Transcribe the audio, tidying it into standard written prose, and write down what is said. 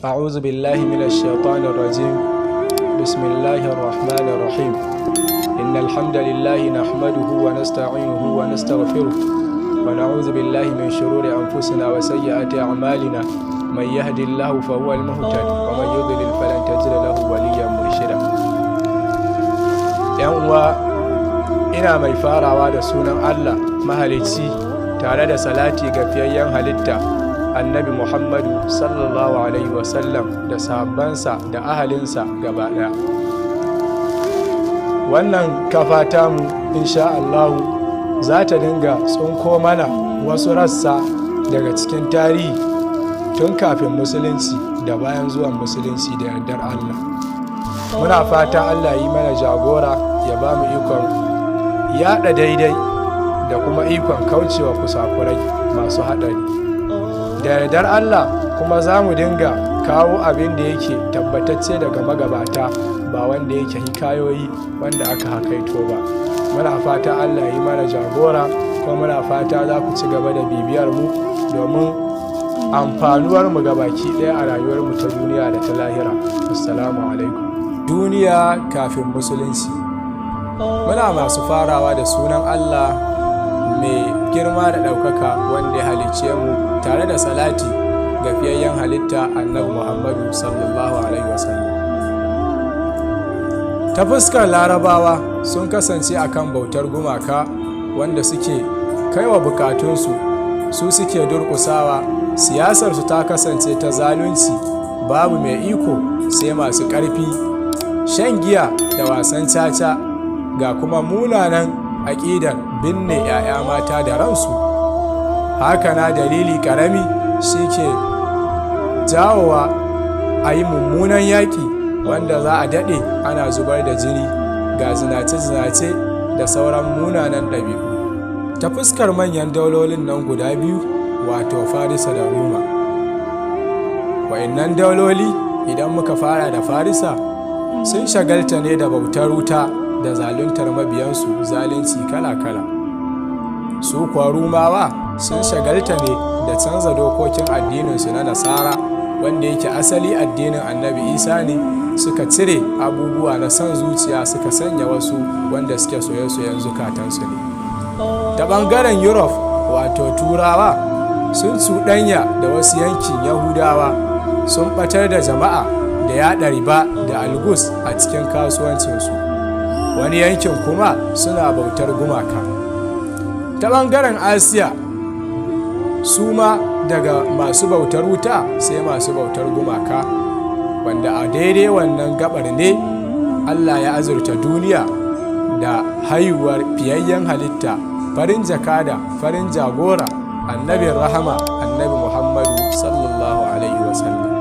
أعوذ بالله من الشيطان الرجيم. بسم الله الرحمن الرحيم. إن الحمد لله نحمده ونستعينه ونستغفره، ونعوذ بالله من شرور أنفسنا وسيئات أعمالنا. من يهدي الله فهو المهتد، ومن يضلل فلن تجد له وليا مرشدا. ‘Yan uwa, ina mai farawa da sunan Allah mahalicci, tare da salati ga fiyayyen halitta, Annabi Muhammadu sallallahu alaihi wasallam, da sahabbansa da ahalinsa gaba ɗaya. Wannan kafa tamu, insha Allahu, za ta dinga tsinko mana wasu rassa daga cikin tarihi, tun kafin Musulunci da bayan zuwan Musulunci, da yardar Allah. Muna fata Allah yi mana jagora, ya ba mu ikon yaɗa daidai da kuma ikon kaucewa kusakurai masu haɗari. Da yardar Allah kuma za mu dinga kawo abin da yake tabbatacce daga magabata, ba wanda yake hikayoyi wanda aka hakaito ba. Muna fata Allah yi mana jagora, kuma muna fata za ku ci gaba da bibiyar mu domin amfanuwar mu gabaki ɗaya a rayuwar mu ta duniya da ta lahira. Assalamu alaikum. Duniya kafin Musulunci. Muna masu farawa da sunan Allah mai girma da ɗaukaka wanda ya halicce mu, tare da salati ga fiyayyen halitta, Annabi Muhammadu sallallahu alaihi wasallam. Ta fuskar Larabawa, sun kasance akan bautar gumaka wanda suke kaiwa bukatunsu, su suke durƙusawa. Siyasarsu ta kasance ta zalunci, babu mai iko sai masu ƙarfi, shan giya da wasan caca, ga kuma munanan aƙidar binne 'ya'ya mata da ransu. Haka na dalili ƙarami shi ke jawowa a yi mummunan yaƙi wanda za a daɗe ana zubar da jini, ga zinace-zinace da sauran munanan ɗabi'u. Ta fuskar manyan daulolin nan guda biyu, wato Farisa da Ruma, wa'innan dauloli, idan muka fara da Farisa, sun shagalta ne da bautar wuta da zaluntar mabiyansu zalunci kala-kala. Su kuwa Rumawa sun shagalta ne da canza dokokin addininsu na Nasara, wanda yake asali addinin Annabi Isa ne. Suka cire abubuwa na son zuciya, suka sanya wasu wanda suke soye-soyen zukatansu ne. Ta ɓangaren Europe, wato Turawa, sun cuɗanya da wasu yankin Yahudawa, sun ɓatar da jama'a da yaɗa riba da algus a cikin kasuwancinsu. Wani yankin kuma suna bautar gumaka. Ta ɓangaren Asiya, su ma daga masu bautar wuta sai masu bautar gumaka, wanda a daidai wannan gabar ne Allah ya azurta duniya da haihuwar fiyayyen halitta, farin jakada, farin jagora, annabin rahama, Annabi Muhammadu sallallahu alaihi wasallam.